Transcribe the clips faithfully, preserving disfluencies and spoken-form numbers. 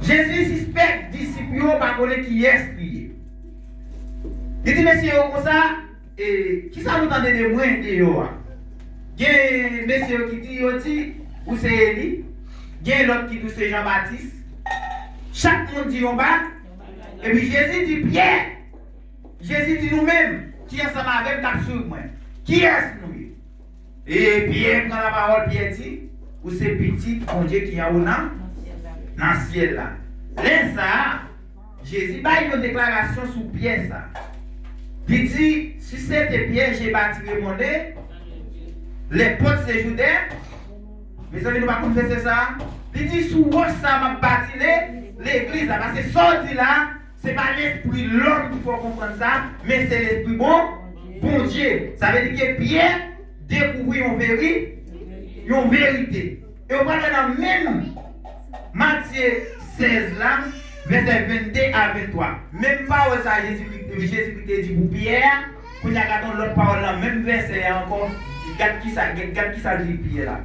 Jezi sispèk disip yo pa konnen kiyès li ye. Li di mesye yo konsa, e, kisa nou tande de mwen deyò a? Gen mesye yo ki di, yo di, ou se Eli. Gen lòt ki di, ou se Jan Batis. Chak moun di yon ba. Epi Jezi di, Pyè, Jezi di, nou menm ki ansanm avè m k ap swiv mwen, kiyès nou ye? E Pyè pran lapawòl, Pyè di, ou se pitit Bondye ki anwo nan, nan syèl la. Lè sa a, Jezi bay yon deklarasyon sou pyè sa. Li di, si se te pyè, je bâtirai mon é-, les portes de Judée. Mezanmi, nou pa konn vèsè sa a? Li di, sou wòch sa a, m ap bati le, legliz la. Paske sa w di la, se pa lespri lòm ki fè w konprann sa, men se lespri bon, Bondye. Sa vle di ke Pyè dekouvri yon veri-, yon verite. E w pral wè nan menm Matye sèz la, vèsè vennde a venntwa. Menm pawòl sa Jezikri, Jezikri te di pou Pyè a, kounye a gade yon lòt pawòl nan menm vèsè a ankò. Gad kisa, gad, gad kisa l di Pyè la.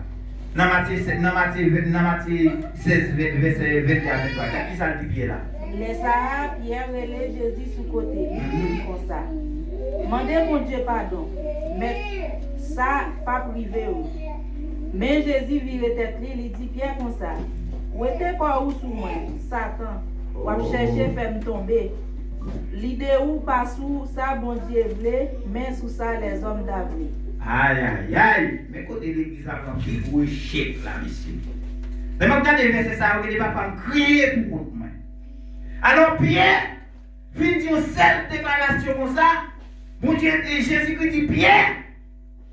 Nan Matye sèz, nan Matye, nan Matye sèz, vè-, vèsè vennde a venntwa. Gad kisa l di Pyè la. Lè sa a, Pyè rele Jezi sou kote, li di l konsa, mande Bondye padon, Mèt, sa p ap rive w. Men Jezi vire tèt li, li di Pyè konsa, wete kò ou sou mwen, Satan, w ap chèche fè m tonbe. Lide ou pa sou sa Bondye vle, men sou sa lèzòm ta vle. Ayayay! Men kote legliz la pran pi gwo echèk la, mesye. Lè m ap gade vèsè sa yo, gen de pafwa m kriye pou kont mwen. Alò, Pyè vin di yon sèl deklarasyon konsa, Bondye, e Jezikri di, Pyè,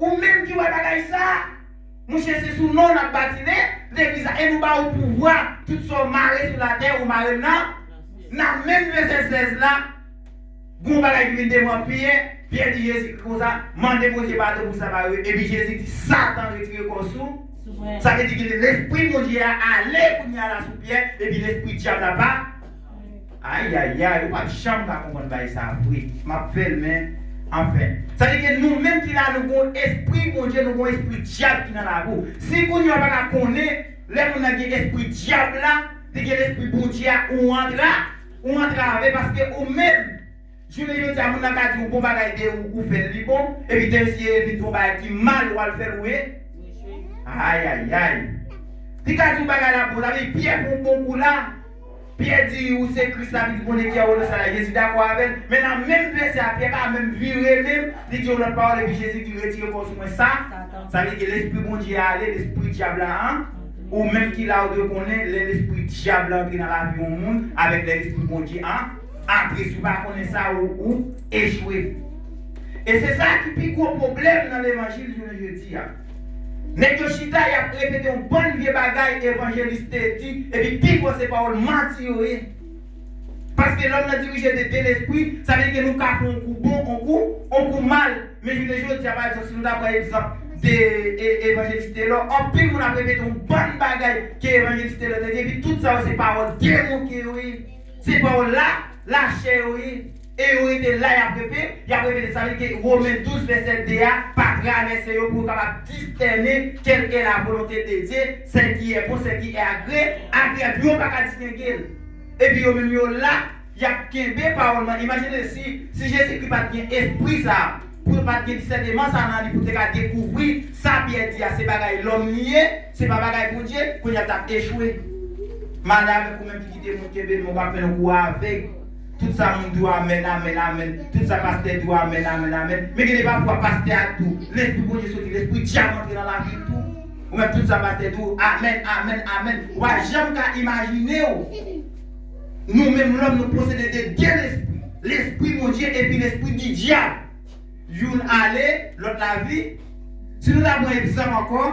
ou menm ki wè bagay sa, monchè, se sou non w n ap bati le, legliz la, e nou ba ou pouvwa, tout sa w mare sou latè, ou mare l nan, nan menm vèsè sèz la, gon bagay ki vin devan Pyè, Pyè di Jezikri konsa, mande Bondye padon pou sa pa rive, epi Jezi di, Satan, retire kò w sou, sa vle di ke lespri Bondye a ale kounye a la sou Pyè, epi lespri dyab la pa Ayayay, ou p ap janm ka konprann bagay sa vre. M ap fè l, men, anfen. Sa vle di ke nou menm ki la, nou gon espri Bondye, nou gon espri dyab ki nan lavi w. Si kounye a w pa ka konnen, lè moun nan gen espri dyab la, li gen lespri Bondye a, ou antra-, ou antrave, paske ou menm, jounen jodi a, moun nan ka di w bon bagay de ou, ou fè l, li bon, epi demen si e vin di w yon bagay ki mal, w al fè l, ou e. Ayayay. Li ka di w bagay la bon, sa vle di Pyè fè yon bon kou la. Pyè di, ou se Kris la, pitit Bondye ki anwo nan syèl la. Jezi dakò avè l. Men nan menm vèsè a, Pyè pa menm vire men l, li di yon lòt pawòl, epi Jezi di, retire kò w sou mwen, sa. Sa vle di ke lespri Bondye a ale, lespri dyab la, an. Ou menm ki la, ou dwe konnen, lè lespri dyab la antre nan lavi yon moun, avèk lè lespri Bondye an, antre, si w pa konnen sa, ou, ou echwe. E se sa ki pi gwo pwoblèm nan levanjil jounen jodi a. Nèg yo chita, y ap repete yon bann vye bagay evanjelis te di, epi pifò se pawòl manti yo ye. Paske lòm nan dirije de de lespri, sa vle di ke nou ka fè yon kou bon, yon kou, yon kou mal. Men jounen jodi a, pa egzanp, si nou ta pran egzanp de e, evanjelis Telò, anpil moun ap repete yon bann bagay ke evanjelis Telò te di, epi tout sa yo se pawòl demon ke yo ye. Se pawòl la, lachè yo ye. E yo rete la, y ap repete, y ap repete. Sa vle di ke Women douz vèsè de a pa travèse yo pou yo kapab distène quelle est la volonté de Dieu, celle qui est bon, celle qui est agré-, agréable. Yo pa ka distenge l. Epi yo menm yo la, y ap kenbe pawòl nan. Imajine si, si Jezikri pa t gen espri sa a, pou l pa t gen disèneman sa a nan li, pou l te ka dekouvri sa Pyè di a, se bagay lòm li ye, se pa bagay Bondye, kounye a l t ap echwe. M ale avèk ou menm ki kite moun kenbe l, men w ap mennen yon kou avèg. Tout sa moun di w, amèn, amèn, amèn. Tout sa pastè di w, amèn, amèn, amèn. Men gen de pafwa pastè a di w, lespri Bondye soti, lespri dyab antre nan lavi l tou. Ou menm tout sa pastè di w, amèn, amèn, amèn. Ou pa janm ka imajine w. Nou menm lòm, nou posede de de lespri. Lespri Bondye epi lespri di dyab. Youn ale, lòt la vi. Si nou ta pran egzanp ankò,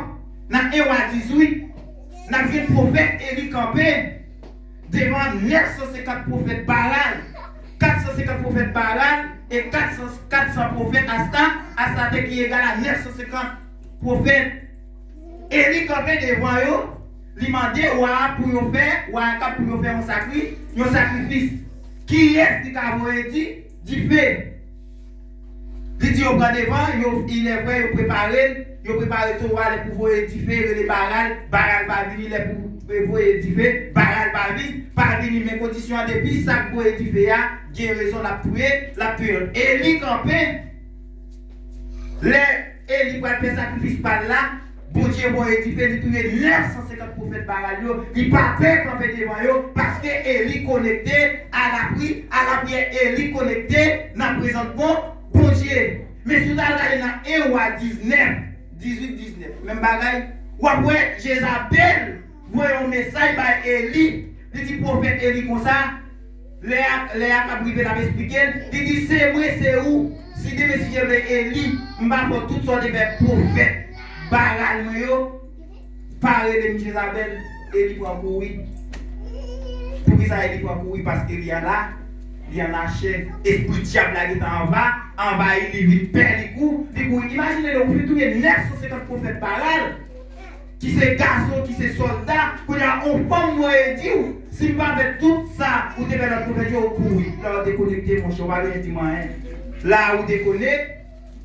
nan en Wa dizuit, n ap jwenn pwofèt Eli kanpe devan nèf san senkant pwofèt Baal, kat san senkant pwofèt Baal e kat san, kat san pwofèt Asta-, Astarte ki egal a nèf san senkant pwofèt. Eli kanpe devan yo, li mande wa a pou yo fè, wa a ka pou yo fè yon sakri-, yon sakrifis. Kiyès li ka voye di-, dife? Li di yo pran devan, yo, ilèvrè, yo prepare l, yo prepare towo a, lè pou voye dife, rele Baal, Baal pa vini, lè pou Voye dife, baral pa vin, pa vini, men kondisyon an, depi sa k voye dife a gen rezon, l ap touye, l ap touye. Eli kanpe. Lè Eli pral fè sakrifis pa l la, Bondye voye dife, li touye nèf san senkant pwofèt Baal yo. Li pa pè kanpe devan yo, paske Eli konekte a lapri, a lapriyè, Eli konekte nan prezans bon Bondye. Men si w ta gade nan en Wa diznèf, dizuit, diznèf, menm bagay, w ap wè Jezabèl voye yon mesaj bay Eli. Li di pwofèt Eli konsa, lè a, lè a k ap rive, l ap esplike l. Li di, "Se mwen, se ou. Si demen, si Dye vle, Eli, m va fè w tout sa w te fè pwofèt Baal mwen yo. Pa rele m Jezabèl." Eli pran kouri. Poukisa Eli pran kouri? Paske li an la, li an lachè. Espri dyab la gentan anva, anvayi li, vin pè, li kou, li kouri. Imajine lè ou fin touye nèf san senkant pwofèt Baal, ki se gason, ki se sòlda. Kounye a, yon fanm voye di w, "Si m pa fè tout sa ou te fè lòt pwofèt yo, ou kouri." La, ou dekonekte, monchè, ou pa bezwen di m anyen. La, ou dekonekte,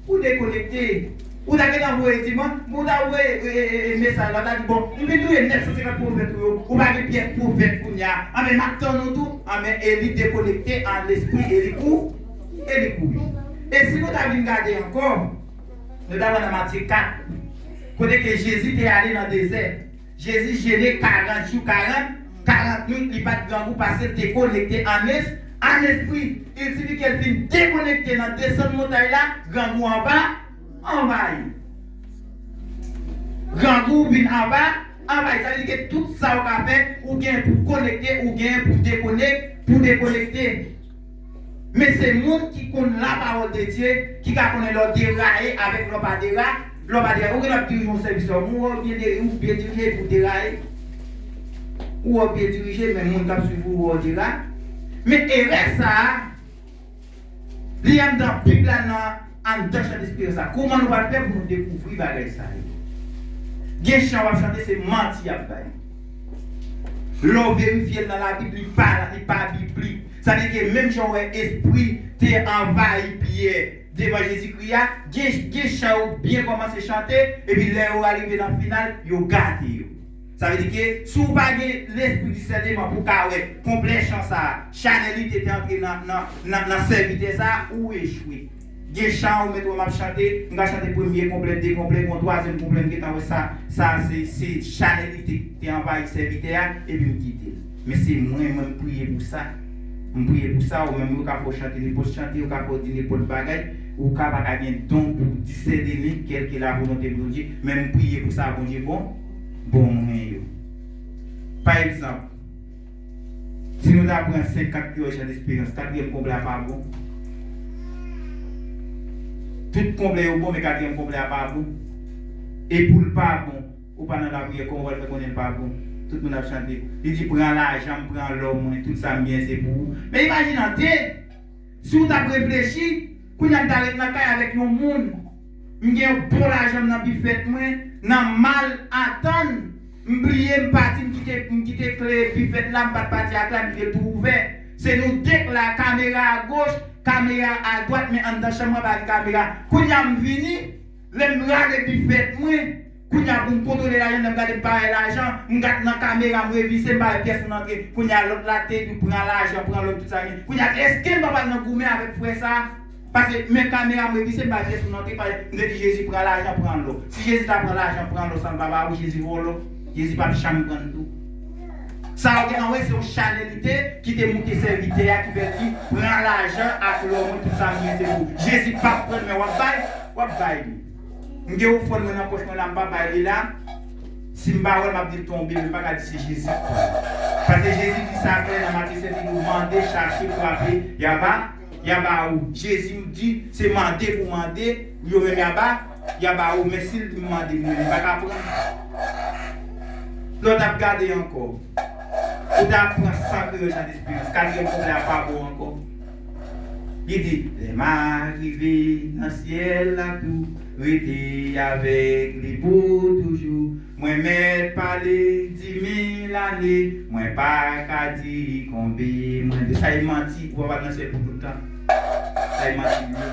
ou dekonekte. Ou ta gentan voye di m, ou ta voye e, e, e, e, mesaj la, ou ta di, "Bon, m vin touye nèf san senkant pwofèt ou yo, ou pa gen pyès pwofèt kounye a. Anben, m ap tann ou tou." Anben, Eli dekonekte an lespri, Eli kou, Eli kouri. E si nou ta vin gade ankò, nou ta wè nan Matye kat, kote ke Jezi te ale nan dezè. Jezi jene karant jou, karant, karant nwit, li pa t grangou paske l te konekte an es-, an espri. Il sifi ke l fin dekonekte nan desann montay la, grangou anva, anvayi. Grangou vin anva, anvayi. Sa vle di ke tout sa w ka fè, ou gen pou konekte, ou gen pou dekonek-, pou dekonekte. Men se moun ki konn lapawòl de Dye, ki ka konnen lè w deraye avèk lè w pa dera-, lè w pa deraye. Ou gen lè w ap dirije yon sèvis la, ou wè w byen de-, ou byen dirije epi w deraye. Ou wè w byen dirije, men moun k ap swiv ou wè w deraye. Men erè sa a, li anndan Bib la nan anndan chan desperans la. Kòman nou pral fè pou nou dekouvri bagay sa yo? Gen chan w ap chante, se manti y ap bay. Lè w verifye l nan Labib, li pa, li pa biblik. Sa vle di ke menm jan w wè espri te anvayi Pyè devan Jezikri a, gen, gen chan yo byen kòmanse chante, epi lè yo arive nan final, yo gate yo. Sa vle di ke si w pa gen lespri disèneman pou w ka wè konplè chan sa a, chanèlite te antre nan, nan, nan, nan sèvitè sa a, ou echwe. Gen chan ou mèt wè m ap chante, m ka chante premye konplè, de konplè, gon twazyèm konplè, m gentan wè sa, sa se, se chanèlite ki te anvayi sèvitè a, epi m kite l. Men se mwen, mwen m priye pou sa. M priye pou sa, ou menm ou ka fè w chante nenpòt chante, ou ka fè w di nenpòt bagay, ou ka pa ka gen don pou disène kèlke la volonte Bondye, men m priye pou sa, Bondye bon, bon mwen yo. Pa egzanp, si nou ta pran senk kat ki wè chan desperans, katriyèm konplè a pa bon. Tout konplè yo bon, men katriyèm konplè a pa bon. E pou l pa bon, ou pa nan lapriyè, kòman w pral fè konnen l pa bon? Tout moun ap chante. Li di, "Pran lajan m, pran lò mwen, tout sa m gen se pou ou." Men imajine an de, si w t ap reflechi, kounye a m ta ret nan kay avèk yon moun. M gen yon bon lajan m nan bifèt mwen, nan mal atann. M bliye, m pati, m kite, m kite kle bifèt la, m pa t pati ak la, m kite l tou ouvè. Se nou de k la, kamera agoch, kamera adwat, men anndan chanm mwen pa gen kamera. Kounye a m vini, lè m rale bifèt mwen, kounye a pou m kontwole lajan, lè m gade m pa wè lajan, m gade nan kamera, m revise, m pa wè pyès moun antre. Kounye a lòt la te di pran lajan, pran lòt tout sa gen. Kounye a, èske m pa pral nan goumen avèk frè sa a? Paske men kamera m revise, m pa wè pyès moun antre, paske m te di Jezi pran lajan, pran lò. Si Jezi ta pran lajan, pran lò, sa m pa ba ou, Jezi vòlò. Jezi p ap janm pran l tou. Sa ou gentan wè, se yon chanèlite ki te moute sèvitè a, ki fè l di, "Pran lajan ak lò mwen, tout sa m gen se pou ou." Jezi p ap pran l, men w ap bay, w ap bay li. M gen ofrann mwen nan pòch mwen la, m pa bay li la. Si m pa wè l, m ap di l tonbe, men m pa ka di se Jezi k pran l. Paske Jezi di sa klè nan Matye sèt, li di, "Mande, chache, frape, y a ba, y a ba ou." Jezi di, se mande pou mande, yo menm y a ba, y a ba ou, men si l di m mande, mwen, li pa ka pran. Lè w t ap gade ankò, ou ta pran san kreyòl chan desperans, katriyèm konplè a pa bon ankò. Li di, "Lè m a rive nan syèl la tou, rete avèk li pou toujou. Mwen mèt pale di mil ane, mwen pa ka di konbe mwen." Sa e manti, ou pa pral nan syèl pou tout tan. Sa e manti, wi.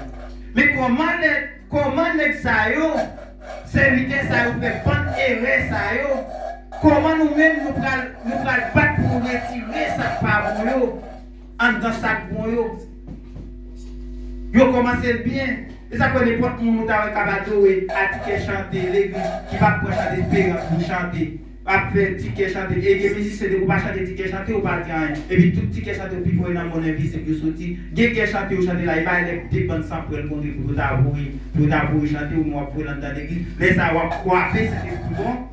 Men kòman nèg, kòman nèg sa yo, sèvitè sa yo fè bann erè sa yo? Kòman nou menm nou pral, nou pral bat pou nou retire sa k pa bon yo anndan sa k bon yo? Yo kòmanse l byen. E sa k fè nenpòt moun ou ta wè k ap adore a ti kè chante legliz ki p ap pran Chan Desperans pou chante, ap fè ti kè chante. E gen mizisyen depi w pa chante ti kè chante, ou pa di anyen. Epi tout ti kè chante yo pi fò yo nan mòn envizib yo soti. Gen kè chante yo chante la, e pa lè de bann san pran l kontre pou yo ta voye, pou yo ta voye chante, ou menm w ap voye l anndan legliz. Lè sa a w ap kwape Sentespri bon.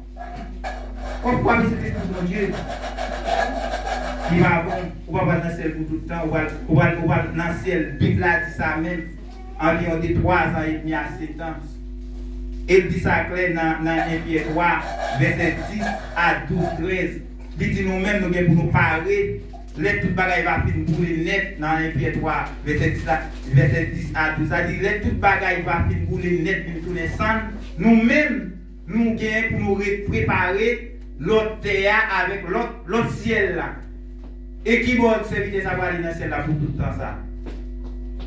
W ap kwape Sentespri Bondye. Li pa bon. Ou pa pral nan syèl pou tout tan. Ou pral, ou pral, ou pral nan syèl. Bib la di sa menm. Anviwon de twa zan edmi a sèt an. E l di sa klè nan, nan en Pyè twa, vèsè dis a douz, trèz. Li di nou menm, nou gen pou nou pare lè tout bagay va fin boule nèt, nan en Pyè twa, vèsè dis la, vèsè dis a douz. Sa di, lè tout bagay va fin boule nèt, vin tounen sann, nou menm, nou gen pou nou ret prepare lòt tè a avèk lòt, lòt syèl la. E ki bò sèvitè sa prale nan syèl la pou tout tan sa?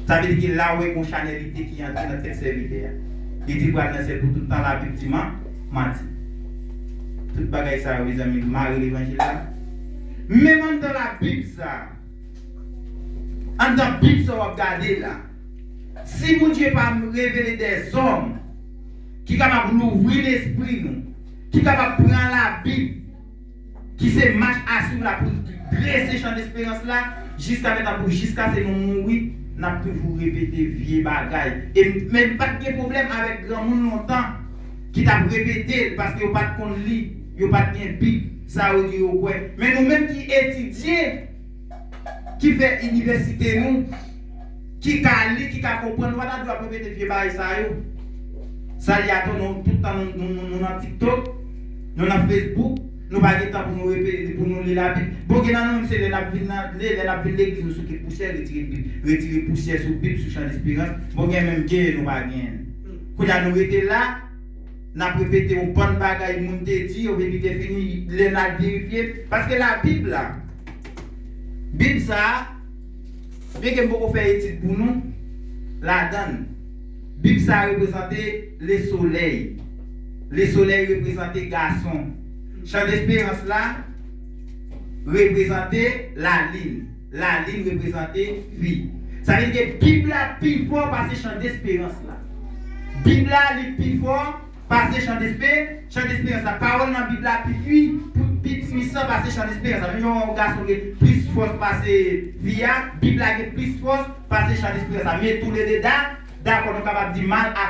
Sa vle di ke la ou wè gon chanèlite ki antre nan tèt sèvitè a. Li di pral nan syèl pou tout tan, Labib di man-, manti. Tout bagay sa yo, mezanmi, mare levanjil la. Menm anndan Labib sa, anndan Bib sa w ap gade la, si Bondye pa revele dèzòm ki kapab louvri lespri nou, ki kapab pran Labib, ki se mach a swiv la pou drese Chan Desperans la, jiska mentnan, pou jiska se nou mouri, n ap toujou repete vye bagay. E m-, men m pa t gen pwoblèm avèk granmoun lontan ki t ap repete l, paske yo pa t konn li, yo pa t gen Bib, sa yo di yo kwè. Men nou menm ki etidye, ki fè inivèsite nou, ki ka li, ki ka konprann, nou pa ta dwe ap repete vye bagay sa yo. Sa li atò, nou, tout tan nou, nou, nou, nou nan TikTok, nou nan Facebook, nou pa gen tan pou nou repete, pou nou li Labib. Bon, gen nan nou menm se lè n ap vin nan, lè, lè n ap vin legliz, nou souke pousyè, retire Bib, retire pousyè sou Bib, sou Chan Desperans. Bon, gen menm gen, nou pa genyen. Kounye a nou rete la, n ap repete yon bann bagay moun te di, yo vin li te fini, lè n al verifye. Paske Labib la, Bib sa a, byenke m poko fè etid pou nou ladan l, Bib sa a reprezante lesolèy. Lesolèy reprezante gason. Chan Desperans la reprezante lalin. Lalin reprezante fi. Sa vle di ke Bib la pi fò pase Chan Desperans la. Bib la, li pi fò pase Chan Despe-, Chan Desperans la. Pawòl nan Bib la pi pui-, pi, pi pwisan pase Chan Desperans la. Menm jan yon gason gen plis fòs pase fi a, Bib la gen plis fòs pase Chan Desperans la. Men toulede da-, dakò, nou kapab di mal a